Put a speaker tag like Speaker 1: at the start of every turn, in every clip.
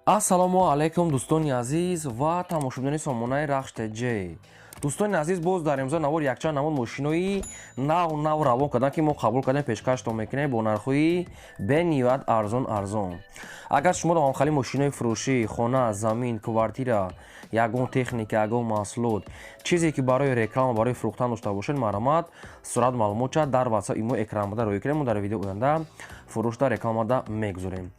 Speaker 1: Ассалому алайкум, дӯстони азиз ва тамошобинони сомонаи Рахш ТЖ. Дӯстони азиз, боз дар имзо навор якчанд намуд мошинои нав нав равон кардан, ки мо қабул кардем, пешкаштон мекунем бо нархҳои бениҳоят арзон арзон. Агар шумо ҳамхали мошинои фурӯшӣ, хона, замин, квартира, ягон техника, ягон маҳсулот, чизе ки барои реклама, барои фурӯхтан дошта бошед, марҳамат, сурат маълумотча дар WhatsApp, имо экранбада рӯй кунем, мо дар видео оянда фурӯшда рекламада мегузорем.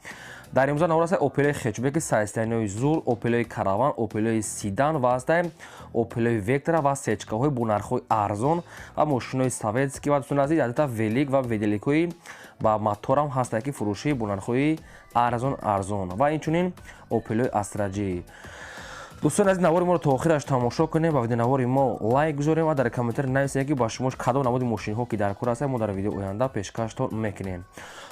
Speaker 1: Дар имрӯза навор аст Опелои хэтчбеки состояниҳои зур, Опелои Караван, Опелои седан ва ҳастаем Опелои Вектра ва сечкаҳои бо нархҳои арзон ва мошинои советский. Ва, дӯстони азиз, адата велик ва веделикҳои ба моторам ҳастае, ки фурӯшӣ бо нархҳои арзон арзон, ва инчунин Опелои Астра Ҷи. Дӯстони азиз, навори моро то охираш тамошо кунем, ба видеонавори мо лайк гузорем ва дар комментари нависем, ки ба шумо кадом намуди мошинҳо ки дар кор ҳастанд, мо дар видео оянда пешкаштон мекунем.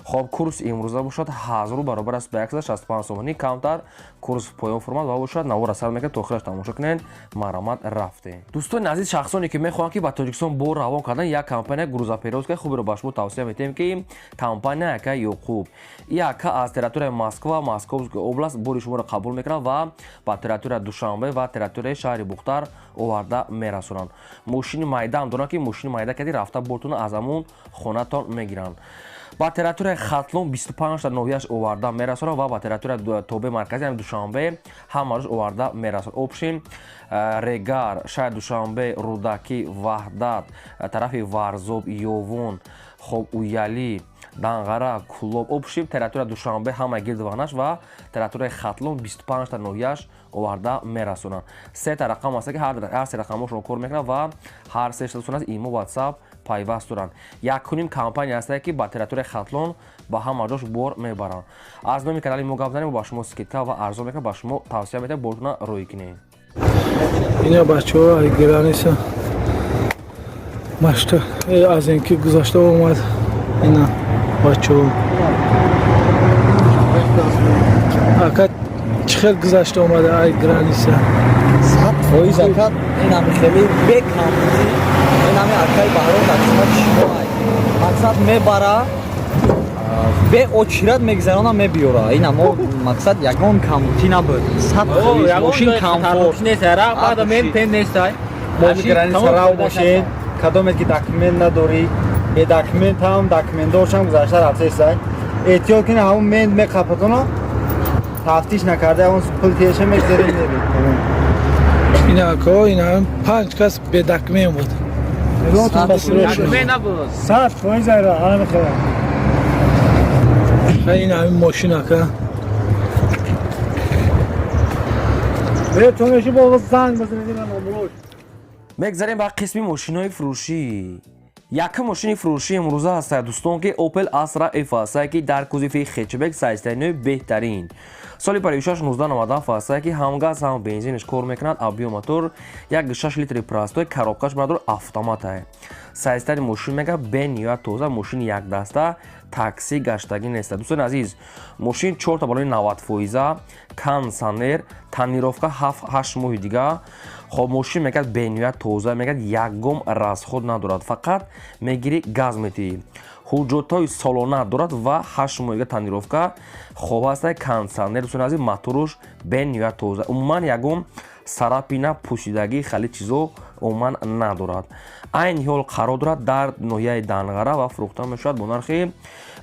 Speaker 1: Хоб, курс имрӯза бошад 1000 баробар аст ба 165 сомонӣ, камтар курс поён формат ва бошад. Навора сар мекунед, то охираш тамошо кунед. Марҳамат, рафтем. Дӯстони азиз, шахсоне ки мехоҳанд, ки ба Тоҷикистон бор равон кардан, як компания грузоперевозка хуберо ба шумо тавсия метиҳем, ки компания яка Ёқуб. Яка аз территорияи Москва, Московская область бори шуморо қабул мекунад ва ба территорияи Душанбе ва территорияи шаҳри Бухтар оварда мерасонанд. Мошини майдаам доранд, ки мошини майда кади рафта бортона аз ҳамун хонатон мегиранд. Ба территорияи Хатлон 25 ноҳияш оварда мерасонад ва ба территорияи тобеи марказӣ, ҳами Душанбе, ҳамарош оварда мерасонад. Общем, Регар, шаҳри Душанбе, Рӯдакӣ, Ваҳдат, тарафи Варзоб, Ёвон, хоб, Уялӣ, Данғара, Кулоб, общем, территория Душанбе ҳама гирду ванаш ва территорияи Хатлон 25 ноҳияш оварда мерасонанд. Сета рақам аст, ки ҳар се рақамҳошон кор мекунад ва ҳар се шасон имо, WhatsApp пайваст доранд. Якуним компания ҳастае, ки ба территорияи Хатлон ба ҳама ҷош бор мебаранд. Аз номи канали мо гап занем, ба шумо скидка ва арзон мекунад, ба шумо тавсия метавад, бортона рӯй кунем.
Speaker 2: Ина, бачаҳо, ай граница машта аз ин ки гузашта омад. Ина, бачаҳо, ака, чӣ хел гузашта омада ай граница?
Speaker 3: 100%, ака, инами хеле бекамбудӣ. Инами акаи Баҳром дар хизмати шумо ай. Мақсад, мебара, бе очират мегузарона, мебиёра. Ина мо, мақсад, ягон камбудӣ набуд, 100%. Мошин комфорт.
Speaker 4: Граница рав бошед, кадоме ки документ надорӣ, бе документ ҳам, документдоршам гузашта рафтесай. Эҳтиёт кунед, ҳамун мент меқапатона, тафтиш накарда ҳамун пул теша мегузаред, меред.
Speaker 2: Ина, ако, ина панҷ кас бе документ буд.
Speaker 4: 100% айра ҳама хела.
Speaker 2: Ина ҳамин мошин, ака.
Speaker 4: Бетонеши бо занг бизанед, ина номрош.
Speaker 1: Мегзарем ба қисми мошинои фурӯшӣ. Якум мошини фурӯшӣ имрӯза ҳастад, дӯстон, ки Opel Astra F ҳастае, ки дар кузови хэтчбек, состояниҳои беҳтарин, соли 56 1997 ҳастае, ки ҳам газ, ҳам бензинаш кор мекунад, объём мотор 1,6 литри простой, коробкаш, бародор, автоматае. Состояни мошин мега бениҳоят тоза, мошини якдаста, такси гаштагӣ неста. Дӯстони азиз, мошин чорта балони 90 фоиза, кондитсионер, тонировка 7-8 моҳи дига. Хоб, мошин мегӯяд бениҳоят тоза, мегӯяд ягон расход надорад, фақат мегирӣ, газ метиҳӣ. Ҳуҷҷатҳои солона дорад ва 8 моҳ дига тонировка хоб ҳаста, кондитсионер. Дӯстони азиз, моторуш бениҳоят тоза, умуман ягон царапина, пӯсидагӣ, хали чизо умуман надорад. Айни ҳол қарор дорад дар ноҳияи Данғара ва фурӯхта мешавад бо нархи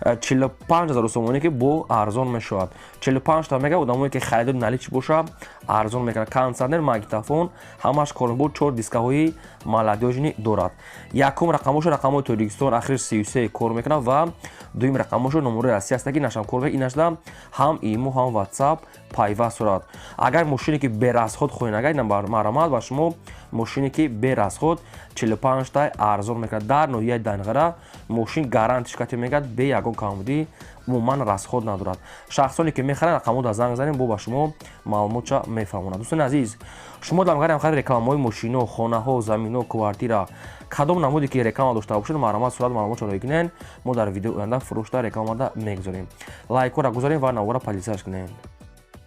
Speaker 1: 45 000 сомонӣ, ки бо арзон мешавад. 45 та мега, одамое ки харидори наличный боша, арзон мекунад. Кондитсионер, магнитофон ҳамаш кор, бо чор дискаҳои молодёжный дорад. Якум рақамошо рақамҳои Тоҷикистон, ахир 33 кор мекунад, ва дуюм рақамошо номерои Россия аст, ки нашам кор мекунад. Инашда ҳам имо, ҳам WhatsApp пайваст дорад. Агар мошине ки без расход хоҳед, агар марҳамат, ба шумо мошине ки без расход 45 та арзон мекунад дар ноҳияи Данғара. Мошин гарантиш кати мегӯяд, бе ягон камбудӣ, умуман расход надорад. Шахсоне ки мехаранд, рақамҳо дар занг занем, бо ба шумо маълумотша мефаҳмонад. Дӯстони азиз, шумо дар магари ҳамхари рекламаҳои мошино, хонаҳо, заминҳо, квартира, кадом намуде ки реклама дошта бошед, марҳамат, сурат маълумотшо роҳӣ кунед, мо дар видеои оянда фурӯшда рекламада мегузорем. Лайкҳоро гузорем ва навора подписаться кунем.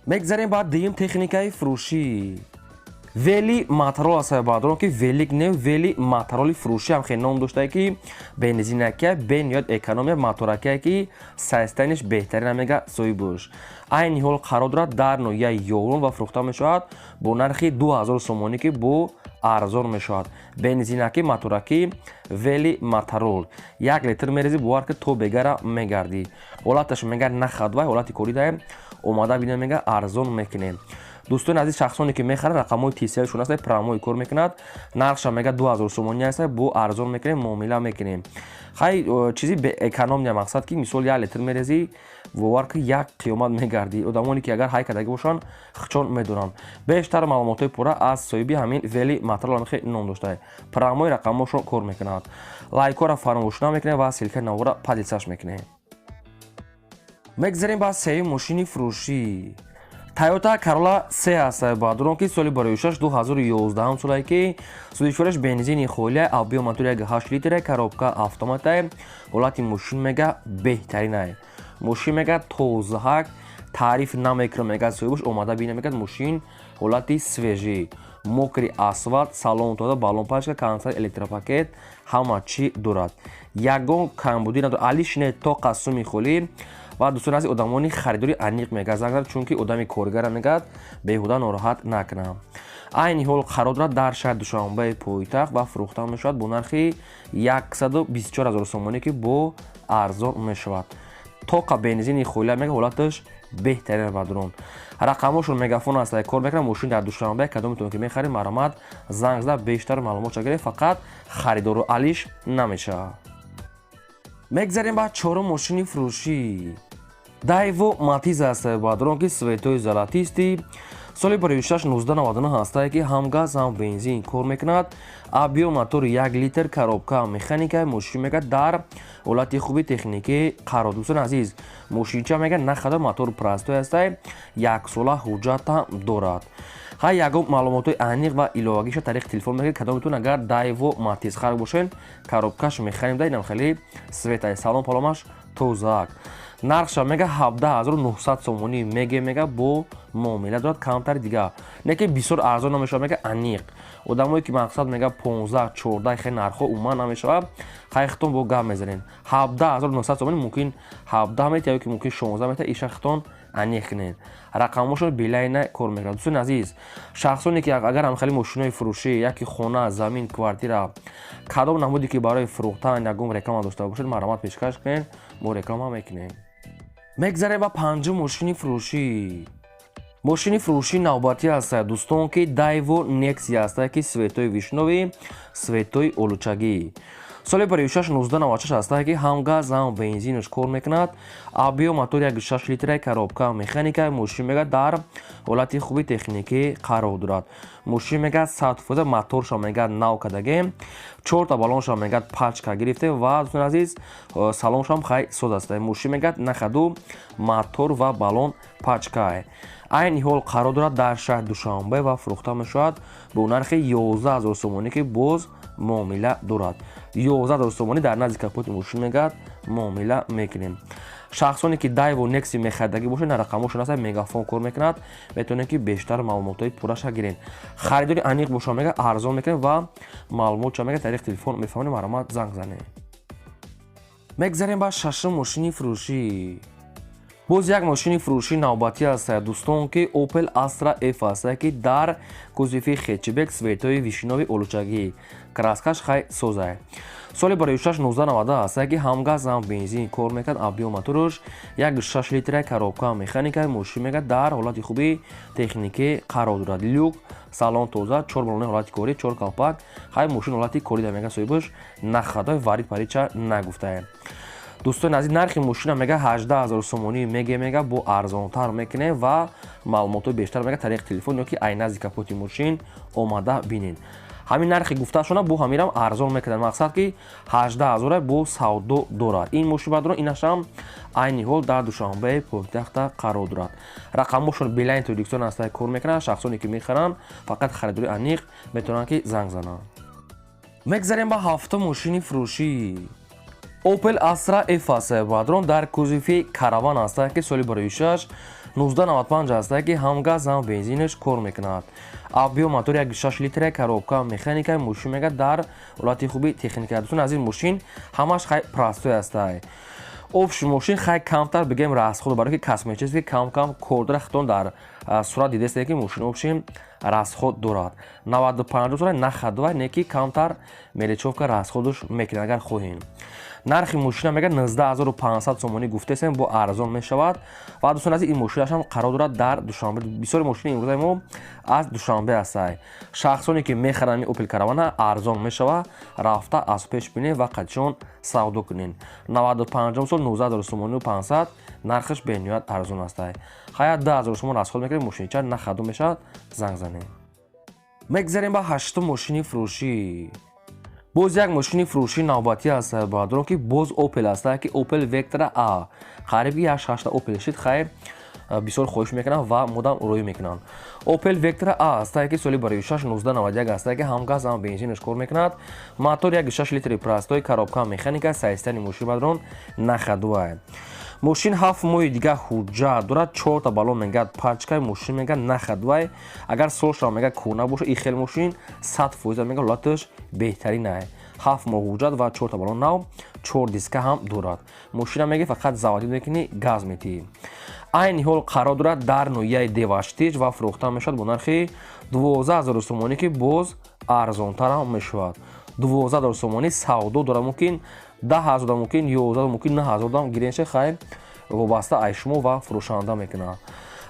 Speaker 1: Мегзарем ба дуюм техникаи фурӯшӣ. Вели Моторол аст, баъдрон, ки велик не, Вели Мотороли фурӯшӣ ҳам хеле ном доштае, ки бензинакия, бениҳоят экономия, моторакия, ки состояние ш беҳтарина, мега соҳибуш. Айни ҳол қарор дорад дар ноҳияи Ёвлон ва фурӯхта мешавад бо нархи 2000 сомонӣ, ки бо арзон мешавад. Бензинакӣ, моторакӣ, Вели Моторол. 1 литр мерезӣ, бовар ки, то бегара мегардӣ. Ҳолаташ, мега, нахадвай, ҳолати корӣ даем. Омада бина, мега, арзон мекунем. Дӯстони азиз, шахсоне ки мехаранд, рақамҳои Тселшон аст, прямой кор мекунад. Нархша, мега, 2000 сомонӣ аст, бо арзон мекунем, муомила мекунем. Хай, чизи экономия, мақсад ки, мисол, 1 литр мерезӣ, бовар ки, як қиёмат мегардӣ. Одамоне ки агар ҳай кардагӣ бошанд, хчон медонанд. Бештар маълумотҳои пурра аз соҳиби ҳамин Вели Моторол ном доштае, прямой рақамҳошон кор мекунад. Лайкҳоро фаромӯш намекунем ва ссылка и навора поделиться ш мекунем. Мегзарем ба сеюм мошини фурӯшӣ. Тойота Карола се аст, баъдурон, ки соли барои 2011 солае, ки сӯзишвораш бензини холия, объём мотори 8 литра, коробка автоматае. Ҳолати мошин, мега, беҳтаринае. Мошин, мега, тозаҳак, таъриф намекунам, мега соҳибаш, омада бина, мегад, мошин ҳолати свежий, мокрый асфалт, салон тоза, баллон пачка, кондиционер, электропакет, ҳама чӣ дорад, ягон камбудӣ надорад. Алишне тоқа суми холӣ. Ва, дӯстони азиз, одамони харидори аниқ, мега, занг зад, чунки одами коргара, мегӯяд, беҳуда нороҳат накунам. Айни ҳол қарор дорад дар шаҳри Душанбеи пойтахт ва фурӯхта мешавад бо нархи 124 ҳазор сомонӣ, ки бо арзон мешавад. Тоқа бензини холия, мега, ҳолаташ беҳтарин. Бадрон, рақамҳошон Мегафон аст, кор мекунад. Мошин дар Душанбе. Кадометон ки мехаред, марҳамат, занг зада бештар маълумотша гиред. Фақат харидору алиш намешавад. Мегзарем ба чорум мошини фурӯшӣ. Дайво Матиз аст, бадрон, ки цвет ои золотистый, соли 96 1999 ҳастае, ки ҳам газ, ҳам бензин кор мекунад, объём мотори 1 литр, коробка механика. Мошин, мега, дар ҳолати хуби техникӣ қарор. Дӯстони азиз, мошинча, мега, нахада, мотор простой ҳастае, яксола ҳуҷҷатам дорад. Ҳай, ягон маълумотҳои аниқ ва иловагиша тариқи телефон мекунед. Кадометон агар Дайво Матиз харид бошед, коробка ш мехарем да. Инам хеле цвет ай, салон паломаш тозаак. Нархша, мега, 17 900 сомонӣ меге, мега, бо муомила дорад камтари дига, не ки бисёр арзон намешавад, мега, аниқ. Одамое ки, мақсад, мега, 15, 14, хе нархҳо умуман намешавад. Хай, хитон бо гап мезанем. 17 900 сомонӣ, мумкин 17 метр ё ки мумкин 16 метр, иша хитон аниқ кунед. Рақамҳошон Билайна кор мекунад. Дӯстони азиз, шахсоне ки агар ҳамхели мошинои фурӯшӣ, яки хона, замин, квартира, кадом намуде ки барои фурӯхтан ягон реклама дошта бошед, марҳамат, пешкаш кунед, мо реклама мекунем. Мегзарем ба панҷум мошини фурӯшӣ. Мошини фурӯшии навбатӣ аст, дӯстон, ки Дайво Некси ҳастае, ки цвет ои вишнёвый, цвет ои олучагӣ, соли 56 1996 ҳастае, ки ҳам газ, ҳам бензинаш кор мекунад, объём мотор 1,6 литра, коробка механика. Мошин, мега, дар ҳолати хуби техникӣ қарор дорад. Мошин, мега, 100%, моторша, мега, нав кардагем, чорта баллонша, мега, пачка гирифтем. Ва, дӯстони азиз, салоншам хай соз аст. Мошин, мега, нахаду, мотор ва баллон пачка. Айни ҳол қарор дорад дар шаҳри Душанбе ва фурӯхта мешавад бо нархи 11 000 сомонӣ, ки боз муомила дорад. 11 000 сомонӣ дар назди капоти мошин, мегӯяд, муомила мекунем. Шахсоне ки Дайво Некси мехаридагӣ бошед, на, рақамҳошон аст, Мегафон кор мекунад, метавонед ки бештар маълумотҳои пурраша гиред. Харидори аниқ боша, мега, арзон мекунем ва маълумотша, мега, тариқи телефон мефаҳмонем, марҳамат, занг занед. Мегзарем ба шашум мошини фурӯшӣ. Боз як мошини фурӯшии навбатӣ аст, дӯстон, ки Opel Astra F аст, ки дар кузови хэтчбек, цвет ои вишнёвый, олучагӣ, краска ш хай созай, соли 96 1990 аст, ки ҳам газ, ҳам бензин кор мекард, объём мотораш 1,6 литра, коробка механика. Мошин, мега, дар ҳолати хуби техникӣ қарор дорад, люк, салон тоза, чор баллони ҳолати корӣ, чор калпак. Хай, мошин ҳолати корӣ да, мега соҳибаш, нахадой варид парича нагуфтае. Дӯстони азиз, нархи мошина, мега, 18 000 сомонӣ меге, мега, бо арзонтар мекунем ва маълумотҳои бештар, мега, тариқи телефон ё ки ай назди капоти мошин омада бинед. Ҳамин нархи гуфташона бо ҳаминам арзон мекунад. Мақсад ки 18 ҳазора бо савдо дорад ин мошин. Бадрон, инашам айни ҳол дар Душанбе пойтахта қарор дорад. Рақамҳошон Билайн Тоҷикистон аста, кор мекунанд. Шахсоне ки мехаранд, фақат харидори аниқ метавонанд ки занг зананд. Мегзарем ба ҳафтум мошини фурӯшӣ. Opel Astra F аст, бадрон, дар кузови караван аст, ки соли 2006 1995 ҳастае, ки ҳам газ, ҳам бензинаш кор мекунад. Объём мотор 1,6 литра, коробка механика, мошин мега дар ҳолати хуби техника. Дӯстони азиз, мошин ҳамаш хай простой ҳастае. Общий мошин хай камтар бигем расход, барои ки косметически кам кам кор дора. Хитон дар сурат дидестае, ки мошин общий расход дорад. 95 сола на ходовая, не ки камтар мелочёвка расходуш мекунад, агар хоҳем. Нархи мошина мега 19500 сомонӣ гуфтесем, бо арзон мешавад. Ва дӯстони азиз, ин мошинашам қарор дорад дар Душанбе. Бисёри мошини имрӯзаи мо аз Душанбе ҳастай. Шахсоне ки мехаранд Опел Каравана, арзон мешавад, рафта аз пеш бинед ва қадшон савдо кунед. 95 сол, 19 сомонию 500, нархаш бениҳоят арзон ҳастай. Хая 10000 сомон расход мекунед, мошинча на ходовой мешавад, занг занед. Мегзарем ба ҳаштум мошини фурӯшӣ. Боз як мошини фурӯшии навбатӣ аст, бародарон, ки боз Опел аст, ки Опел Вектра А. Қариб як шашта Опел шид. Хайр, бисёр хоҳиш мекунам ва мудам рӯӣ мекунанд. Опел Вектра А аст, ки соли барои 6 1991 аст, ки ҳам газ, ҳам бензинаш кор мекунад. Мотор 1,6 литри простой, коробка механика, состояние мошин, бародарон, на ходовая. Мошин 7 моҳи дига ҳуҷҷат дорад, чорта баллон мегӯяд пачкай, мошин мегӯяд на ходовай. Агар солшава мегӯяд кӯна боша, и хел мошин 100% мегӯяд ҳолаташ беҳтаринай. 7 моҳ ҳуҷҷат ва чорта баллон нав, чор диска ҳам дорад. Мошина меги фақат заводить мекунӣ, газ метиҳӣ. Айни ҳол қарор дорад дар ноҳияи Деваштич ва фурӯхта мешавад бо нархи 12 000 сомонӣ, ки боз арзонтарам мешавад. 12 000 сомонӣ савдо дорад, мумкин 10 000, мумкин 11, мумкин 9 000 гиренше. Хайр, вобаста ай шумо ва фурӯшанда мекунад.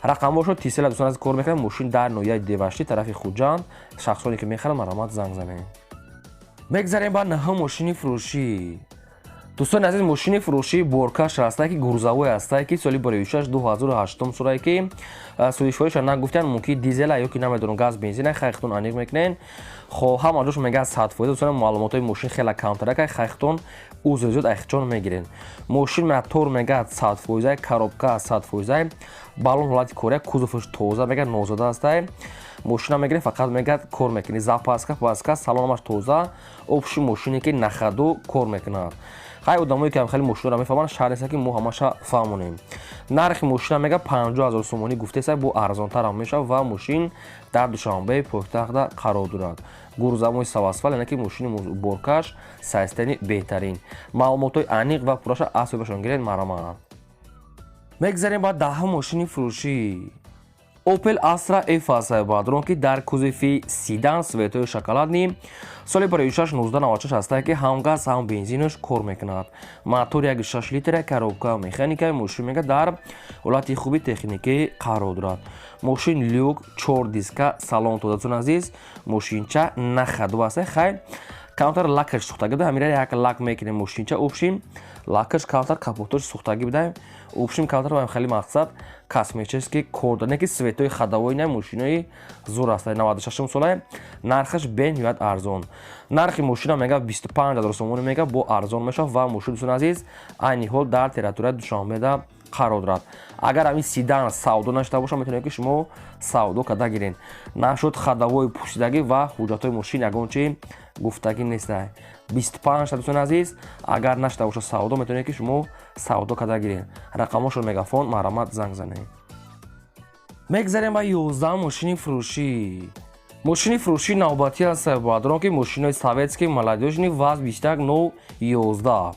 Speaker 1: Рақамҳошо тисела, дӯстон аз кор мекунад. Мошин дар ноҳияи Деваштӣ, тарафи Хуҷанд. Шахсоне ки мехаранд, марҳамат, занг занед. Мегзарем ба наҳум мошини фурӯшӣ. Дӯстони азиз, мошини фурӯшии боркаш ҳастае, ки грузовой ҳастае, ки соли 2006 2008 солае, ки сӯзишвориша нагуфтиян, мумкин дизела ё ки намедонам газ, бензина, хайхтон аниқ мекунен. Хо ҳама ҷош мегӯяд 100%. Дӯстон, маълумотҳои мошин хеле камтарак, хайхтон узр зиёд айхчон мегирен. Мошин мотор мегӯяд 100%, коробка 100%, баллон ҳолати кория, кузоваш тоза, мегӯяд нозода ҳастае. Мошина мегирем, фақат мегӯяд кор мекунӣ, запаска паска, салонамаш тоза, общий мошине ки на ходу кор мекунад. Хай, одамое ки хеле мошинро мефаҳманд, шарт нест, ки мо ҳамаша фаҳмонем. Нархи мошина мега 50 000 сомонӣ гуфтеса, бо арзонтарам мешавад ва мошин дар Душанбеи пойтахта қарор дорад. Грузовой самосвал, яъне ки мошини боркаш, состояние беҳтарин. Маълумотҳои аниқ ва пурраша аз соҳибашон гиред, марҳамат. Мегзарем ба даҳум мошини фурӯшӣ. Opel Astra F аст, бародарон, ки дар кузови седан, цветои шоколадный, соли 2006 1996 ҳастае, ки ҳам газ, ҳам бензинаш кор мекунад. Мотор 1,6 литра, коробка механика, мошин мега дар ҳолати хуби техникӣ қарор дорад. Мошин люк, чор диска, салон тоза. Азиз, мошинча на ходу аст. Хайр, камтар лакаш сӯхтагӣ буда, ҳамира як лак мекунем. Мошинча общий лакаш камтар, капоташ сӯхтагӣ буда, общий камтар ба хеле мақсад косметический кор дорад, не ки цветои ходовой на, мошинои зур аст. 96 сола, нархаш бениҳоят арзон. Нархи мошина мега 25 000 сомонӣ, мега бо арзон мешавад. Ва мошин, дӯстони азиз, айни ҳол дар территорияи Душанбеда қарор дорад. Агар ҳамин седан савдо нашуда бошад, метавонед, ки шумо савдо карда гиред. Нашуд, ходовой пӯшидагӣ ва ҳуҷҷатҳои мошин ягон чи гуфтагӣ неста. 25, дӯстони азиз, агар нашуда бошад савдо, метавонед, ки шумо савдо карда гиред. Рақамҳошро мегафон, марҳамат, занг занед. Мегзарем ба 11 мошини фурӯшӣ. Мошини фурӯшии навбатӣ аст, бародарон, ки мошинои советский, молодёжный, ВАЗ 21 011,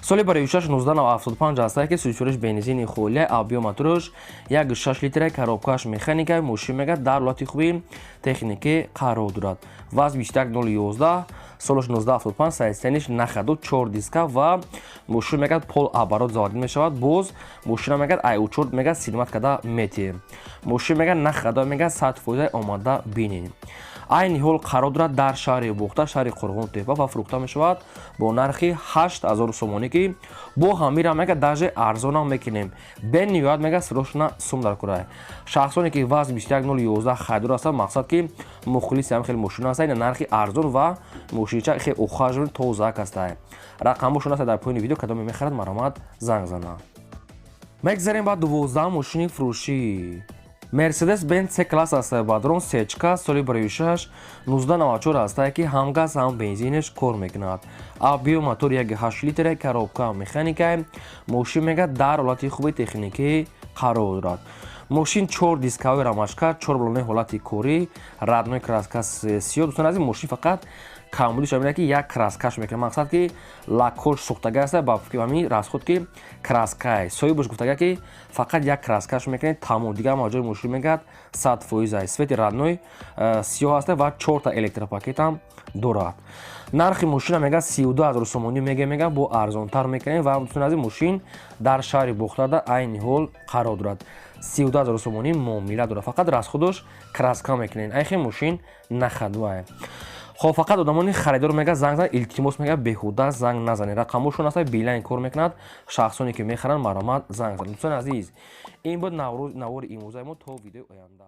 Speaker 1: соли 2006 1975 ҳастае, ки сӯзишвориш бензини холия, объём мотораш 1,6 литра, коробкаш механика, мошин мега дар ҳолати хуби техникӣ қарор дорад. ВАЗ 21 011, солаш 1975, состояниеш на ходу, чор диска ва мошин мегӯяд полуоборот заводить мешавад. Боз мошина мегӯяд ай учёт мегӯяд снимать карда метиҳем. Мошин мегӯяд на ходу, мегӯяд 100% омада бинем. Айни ҳол қарор дорад дар шаҳри Бухта, шаҳри Қурғонтепа ва фурӯхта мешавад бо нархи 8000 сомонӣ, ки бо ҳамира мега даже арзонам мекунем. Бениҳоят мега срочно сум дар курай. Шахсоне ки ВАЗ 21011 харидор ҳастанд, мақсад ки мухлиси ҳам хеле мошина ҳастанд, ина нархи арзон ва мошинча хеле ухоженный, тозаак ҳастанд. Рақамҳошон аст дар поёни видео, кадоме мехарад, марҳамат, занг занад. Мегзарем ба 12 мошини фурӯшӣ. Мерседес Бенц С класс аст, бародарон, сечка, соли 2006 1994 ҳастае, ки ҳам газ, ҳам бензинаш кор мекунад. Объём мотор 1,8 литра, коробка механика, мошин мега дар ҳолати хуби техникӣ қарор дорад. Мошин чор дисковой рамашка, чор баллони ҳолати корӣ, родной краска сиёҳ. Дӯстони азиз, мошин фақат камбудиш ҳамина, ки як краскаш мекунад, мақсад ки лакош сӯхтага аста, ба ҳамин расход ки краскай. Соҳибаш гуфтага, ки фақат як краскаш мекунед, тамом, дигар ҳама ҷои мошин, мегӯяд, 100% ай. Цвети родной сиёҳ аста ва чорта электропакетам дорад. Нархи мошина, мегӯяд, 32 000 сомонӣ мега, бо арзонтар мекунем. Ва, дӯстони азиз, мошин дар шаҳри Бохтарда айни ҳол қарор дорад. 32 000 сомонӣ муомила дорад, фақат расходош краска мекунед. Айхе мошин нахадвай. Хоб, фақат одамони харидор, мега, занг зан, илтимос, мега, беҳуда занг назанед. Рақамошон аста, Билайн кор мекунад. Шахсоне ки мехаранд, марҳамат, занг занед. Дӯстони азиз, ин буд навори имрӯзаи мо. То видеои оянда.